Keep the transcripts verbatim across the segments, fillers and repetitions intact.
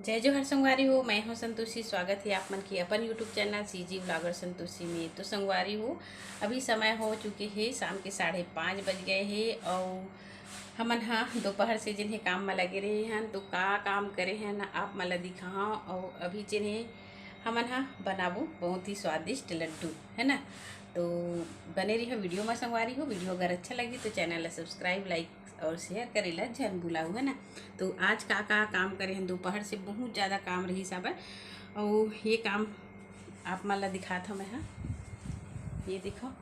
जय जोहार संगवारी हो, मैं हूँ संतोषी। स्वागत है आप मन के अपन YouTube channel CG blogger Santoshi में। तो संगवारी हो, अभी समय हो चुके हे, शाम के साढ़े पाँच बज गए हे। और हमन हा दोपहर से जिन हे काम में लगे रहे हन, तो का काम करे हन आप मन ला दिखाहूँ। और अभी जिन हे हमन हा बनाबो बहुत ही स्वादिष्ट लड्डू, है ना। तो बने रहियो वीडियो में संगवारी हो। वीडियो अगर अच्छा लगी तो चैनल ला सब्सक्राइब, लाइक और शेयर करे ला झन भुलाऊ, है ना। तो आज का का काम करे हन, दोपहर से बहुत ज़्यादा काम रहिस हवय। और ये काम आप मन ला दिखात हव मैं हा। ये देखो,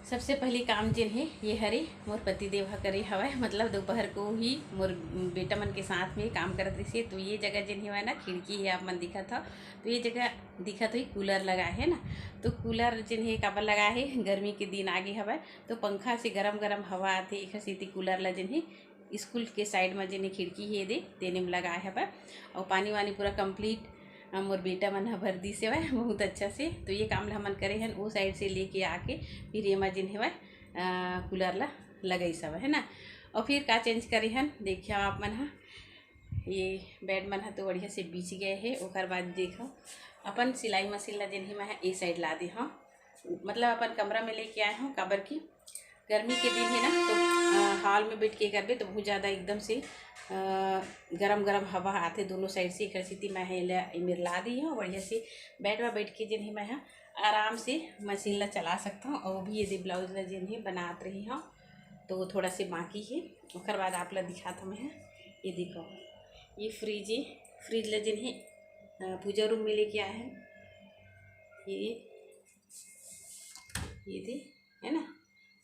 सबसे पहली काम जेन हे, ये हरे मोर पति देव हा करे हवय, मतलब दोपहर को ही मोर बेटा मन के साथ में काम करत रहिसे। तो ये जगह जेन हेवय ना, खिड़की हे, आप मन दिखत हव, तो ये जगह दिखत होही कूलर लगा है ना। तो कूलर जेन हे काबर लगा है, गर्मी के दिन आगे हवय, तो पंखा से गरम गरम हवा आथे, एखर सेती कूलर ला जेन हे स्कूल के साइड में जेन हे खिड़की हे दे, तेने में लगाए हवय। और पानी वानी पूरा कंप्लीट मोर बेटा मन ह भर दिस हवय बहुत अच्छा से। तो ये काम ला हमन करे हन, ओ साइड से लेके आके फिर एमा जेन हेवय, अ, कूलर ला लगाइस हवय, है ना। और फिर का चेंज करे हन, देखिए आप मन ह, ये बेड मन ह तो बढ़िया से बिछ गए हे। ओकर बाद देखो, अपन सिलाई मशीन ला जेन हे मैं ह ए साइड ला दे हव, मतलब अपन कमरा में लेके आए हव, काबर कि गर्मी के दिन हे ना, तो अ, हॉल में बैठ के करबे तो बहुत ज़्यादा एकदम से अ, गरम गरम हवा आथे दोनों साइड से। एकर सेती मैं ह एला एमेर ला दी हव, बढ़िया से बेड में बैठ के जेन हे मैं ह आराम से मशीन ला चला सकत हव। और भी ये दे ब्लाउज ला जेन हे बनात रही हव, तो थोड़ा से बाकी हे, ओकर बाद आप ला दिखात हव मैं ह। ये देखो, ये फ्रिज हे, फ्रिज ला जेन हे अ, पूजा रूम में लेके आए हन। ये, ये दे, है ना,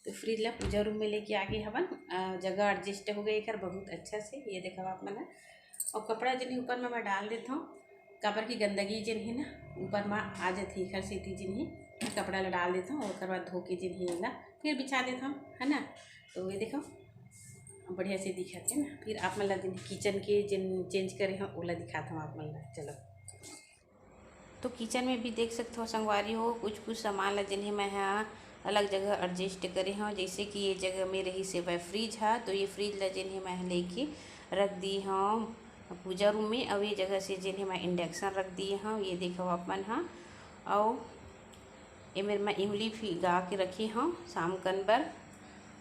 तो फ्रिज ला पूजा रूम में लेके आगे हवन। अ, जगह एडजस्ट हो गई एकर बहुत अच्छा से। ये देखो आप मन ह। और कपड़ा जेन हे ऊपर में मैं डाल देत हव, काबर की गंदगी जेन हे ना ऊपर में आ जाथे, एकर सेती जेन हे कपड़ा ला डाल देत हव, ओकर बाद धो के जेन हे एला फिर बिछा देत हव, है ना। तो ये देखो, बढ़िया से दिखत हे ना। फिर आप मन ला जेन किचन के जेन चेंज करे हव, ओला दिखात हव आप मन ला। चलो, तो किचन में भी देख सकत हव संगवारी हो, कुछ कुछ सामान ला जेन हे मैं ह अलग जगह एडजस्ट करे हव। जैसे कि ये जगह में रहिस हे फ्रिज ह, तो ये फ्रिज ला जेन हे मैं ह लेके रख दी हव पूजा रूम में। अउ ये जगह से जेन हे मैं इंडक्शन रख दिए हव, ये देखव आप मन ह। अउ एमेर मैं इमली भिगा के रखे हव शाम कन बर।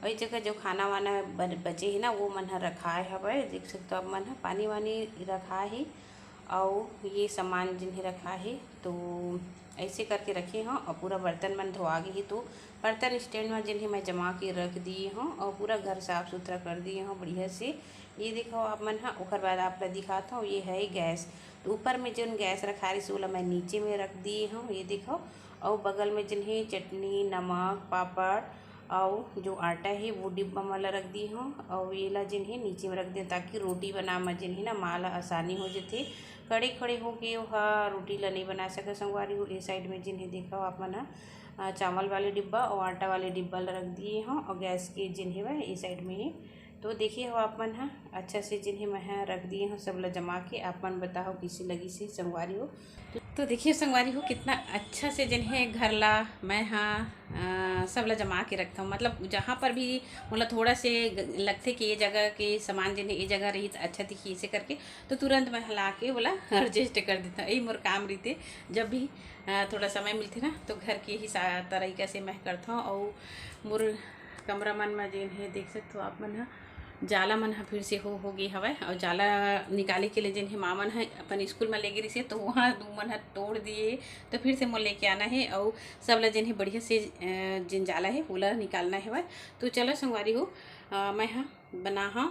अउ ये जगह जो खाना वाना बन-, बचे हे ना, वो मन ह रखाए हवय। देख सकत हव आप मन ह, पानी वानी रखाए हे। अउ ये सामान जिन हे रखा हे, तो ऐसे करके रखे हव। अउ पूरा बर्तन मन धोआ गे हे, तो बर्तन स्टैंड में जिन हे मैं जमा के रख दिए हव अउ पूरा घर साफ सुथरा कर दिए हव बढ़िया से। ये देखव आप मन ह, ओकर बाद आप ला दिखात हव, ये है गैस। तो ऊपर में जोन गैस रखा रहिस, ओला मैं नीचे में रख दिए हव। ये देखव, अउ बगल में जिन हे चटनी, नमक, पापड़, अउ जो आटा हे, वो डिब्बा म ला रख दिए हव। अउ एला जिन हे नीचे में रख दिए, ताकि रोटी बना म जिन हे ना, माँ ला आसानी हो जथे। खड़े खड़े होके ओहा रोटी ला नइ बना सके संगवारी हो। ए साइड में जिन हे देखव आप मन ह, अ, चावल वाले डिब्बा अउ आटा वाले डिब्बा ला रख दिए हव। अउ गैस के जिन हे वह ए साइड में हे। तो देखिए हो आप मन ह, अच्छा से जिन हे मैं ह रख दिए हव सब ला जमा के। आप मन बताओ कइसे लगिस हे संगवारी हो। तो देखिए संगवारी हो, कितना अच्छा से जिन हे घर ला मैं ह, अ, सब ला जमा के रखथव। मतलब जहाँ पर भी मोला थोड़ा से ग-, लगथे कि ये जगह के सामान जिन हे, ये जगह रही त अच्छा दिखी, ऐसे करके तो तुरंत मैं ह ला के ओला एडजस्ट कर देथव। यही मोर काम रहिथे। जब भी अ, थोड़ा समय मिलथे ना, तो घर के ही सा-, तरीका से मैं करथव। अउ मोर कमरा मन में जेन हे, देख सकथव आप मन ह, जाला मन ह फिर से हो, हो गे हवय। अउ जाला निकाले के लिए जेन हे, माँ मन ह अपन स्कूल में ले गे रहिसे, तो वहाँ दू मन ह तोड़ दिए हे, तो फिर से मोर लेके आना हे। अउ सब ला जेन हे बढ़िया से, अ, जेन जाला हे, ओला निकालना हेवय। तो चलो संगवारी हो, अ, मैं ह बना ह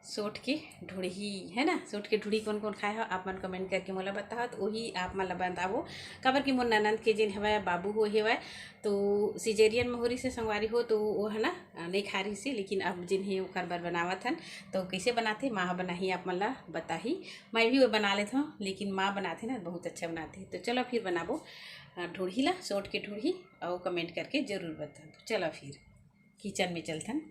सोट के ढुड़ही, है ना। सोट के ढुड़ही कौन कौन खाए हो, आप मन कमेंट करके मोला बताओ, तो वही आप मन ला बताबो। काबर कि मोर ननंद के जेन हवय बाबू हो हेवय, तो सिजेरियन में हो रही से संगवारी हो, तो वो है ना, नहीं खा रही से। लेकिन अब जिन हे ओकर बर बनावत हन, तो कैसे बनाथे, माँ ह बनाही, आप मन ला बताही। मैं भी वो बना लेत हूँ, लेकिन माँ बनाथे ना, बहुत अच्छा बनाथे। तो चलो फिर बनाबो, अ, ढुड़ही ला, सोट के ढुड़ही, और कमेंट करके जरूर बताओ। तो चलो फिर किचन में चलथन।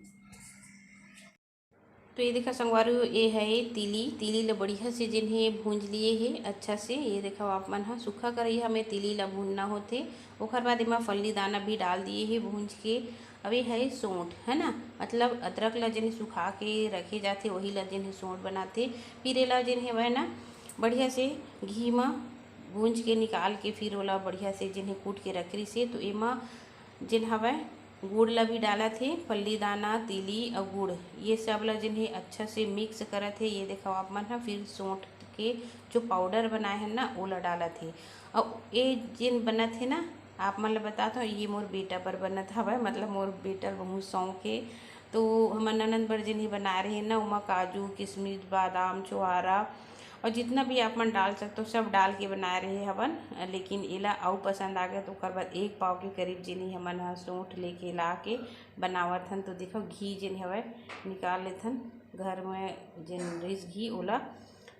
तो ये देखा संगवारी हो, ये है तिली। तिली ला बढ़िया से जिन हे भूंज लिए हे अच्छा से। ये देखा आप मन ह, सूखा करैया में तिली ला भूनना होथे। ओकर बाद एमा फल्ली दाना भी डाल दिए हे भूंज के। अब ये है सोंठ, है ना, मतलब अदरक ला जेन हे सुखा के रखे जाथे, वही ला जेन हे सोंठ बनाथे। फिर एला जेन हे वह ना बढ़िया से घी म भूंज के निकाल के फिर ओला बढ़िया से जेन हे कूट के रख रिसे। तो एमा जेन हवय गुड़ ला भी डालत हे, फल्ली दाना, तिली अउ गुड़, ये सब ला जेन हे अच्छा से मिक्स करत हे। ये देखो आप मन ह, फिर सोंठ के जो पाउडर बनाए हन ना, ओला डालत हे। अउ ये जेन बनत हे ना, आप मन ल बतात हव, ये मोर बेटा बर बनत हवय, मतलब मोर बेटा ल बहुत शौक हे। तो हमर ननद बर जेन हे बनाए रहे ना, ओमा काजू, किशमिश, बादाम, छोहारा और जितना भी आप मन डाल सकते हो, सब डाल के बनाए रहे हवन। लेकिन एला अउ पसंद आ गए, तो ओकर बाद एक पाव के करीब जेन हे हमन ह सोंठ लेके ला के बनावत हन। तो देखो, घी जेन हवय निकाल लेथन, घर में जेन रिस घी ओला।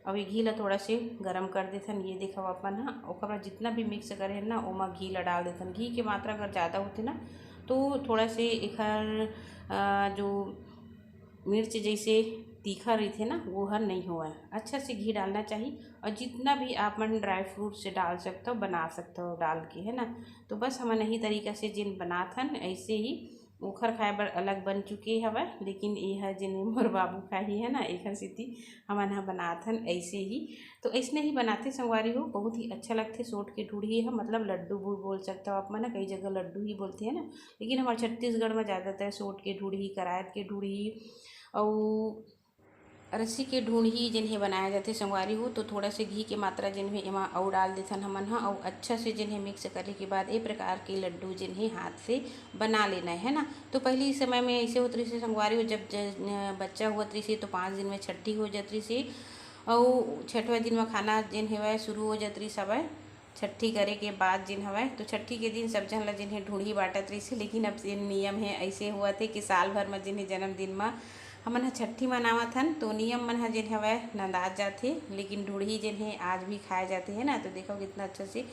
अब ये घी ला थोड़ा से गरम कर देथन। ये देखो आप मन ह, ओकर बाद जितना भी मिक्स करे हन ना, ओमा घी ला डाल देथन। घी के मात्रा अगर ज़्यादा होथे ना, तो थोड़ा से एखर, अ, जो मिर्च जैसे तीखा रहिथे ना, वो हर नहीं होवय। अच्छा से घी डालना चाहिए। और जितना भी आप मन ड्राई फ्रूट्स डाल सकते हो, बना सकते हो डाल के, है ना। तो बस हमन यही तरीका से जिन बनात हन, ऐसे ही ओखर खाए बर अलग बन चुके हवय, लेकिन ये ह जेन मोर बाबू खाही, है ना, एखर सेती हमन ह बनात हन ऐसे ही। तो ऐसने ही बनाथे संगवारी हो, बहुत ही अच्छा लगथे सोंठ के ढूढ़ी ह, मतलब लड्डू भी बोल सकते हो आप मन, कई जगह लड्डू ही बोलथे, है ना, लेकिन हमारे छत्तीसगढ़ में ज़्यादातर सोंठ के ढूढ़ी, करायत के ढूढ़ी, अउ रस्सी के ढूंढी जेन हे बनाया जाथे संगवारी हो, तो थोड़ा से घी के मात्रा जेन हे एमा अउ डाल देथन हमन ह, अउ अच्छा से जेन हे मिक्स करे के बाद ए प्रकार के लड्डू जेन हे हाथ से बना लेना है ना। तो पहली समय में ऐसे होत रहिसे संगवारी हो, जब ज-, बच्चा होत रहिसे तो पाँच दिन में छठी हो जात रहिसे, अउ छठवा दिन में खाना जेन हेवय शुरू हो जात रहिस हवय। छट्ठी करे के बाद जेन हवय, तो छट्ठी के दिन सब झन ला जेन हे ढूंढी बांटत रहिसे, लेकिन अब जेन नियम हे, ऐसे हुआ थे कि साल भर म जेन हे जन्मदिन म हमन ह छट्ठी मनावत हन, तो नियम मन ह जेन हवय नंदात जाथे, लेकिन ढूंढी जेन हे आज भी खाए जाथे, है ना। तो देखो कितना अच्छा से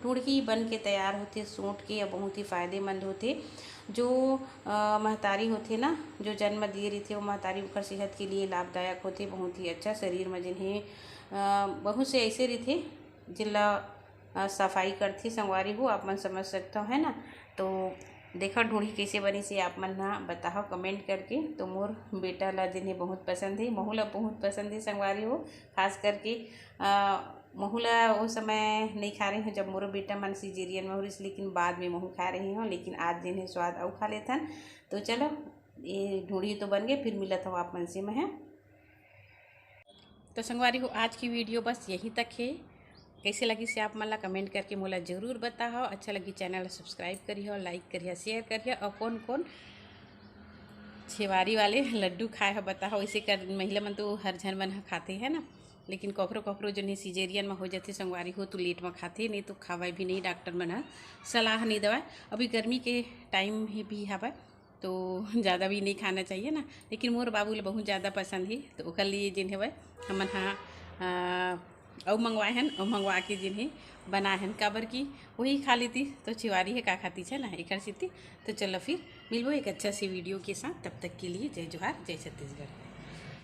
ढूंढी बन के तैयार होथे सोंठ के, अउ बहुत ही फायदेमंद होथे। जो, अ, महतारी होथे ना, जो जन्म दिए रहिथे, वो महतारी ओकर सेहत के लिए लाभदायक होथे, बहुत ही अच्छा शरीर म जेन हे, अ, बहुत से ऐसे रहिथे जेला, अ, सफाई करथे संगवारी हो, आप मन समझ सकथव, है ना। तो देखा ढूंढी कैसे बनिस हे, आप मन ना बताओ कमेंट करके। तो मोर बेटा ला जेन हे बहुत पसंद हे, महू ला बहुत पसंद हे संगवारी हो, खास करके, अ, महू ला वो समय नहीं खा रहे हो जब मोर बेटा मन सिजेरियन में हो रहिस, लेकिन बाद में महू खा रहे हो, लेकिन आज जेन हे स्वाद अउ खा लेथन। तो चलो, ये ढूंढी तो बन गए, फिर मिलत हो आप मन से मैं, है। तो संगवारी हो, आज की वीडियो बस यहीं तक हे। कैसे लगिस हे आप मन ला कमेंट करके मोला जरूर बताओ। अच्छा लगी चैनल ला सब्सक्राइब करिहो, लाइक करिहो, शेयर करिहो, और कौन कौन छेवारी वाले लड्डू खाए हो बताओ। इसे कर महिला मन तो हर झन मन ह खाथे, है ना, लेकिन कखरो कखरो जो नहीं सिजेरियन में हो जाथे संगवारी हो, तो लेट में खाथे, नहीं तो खावे भी नहीं, डॉक्टर मन ह सलाह नहीं देवय। अभी गर्मी के टाइम ही भी हवय, तो ज़्यादा भी नहीं खाना चाहिए ना, लेकिन मोर बाबू ला बहुत ज़्यादा पसंद हे, तो ओकर लिए जेन हेवय हमन हा, अ, अउ मंगवाए हन, अउ मंगवा के जेन हे बनाए हन, काबर कि वही खा लेती तो छेवारी हे का खाती छे ना, एकर सेती। तो चलो फिर मिलबो एक अच्छा से वीडियो के साथ, तब तक के लिए जय जोहार, जय छत्तीसगढ़।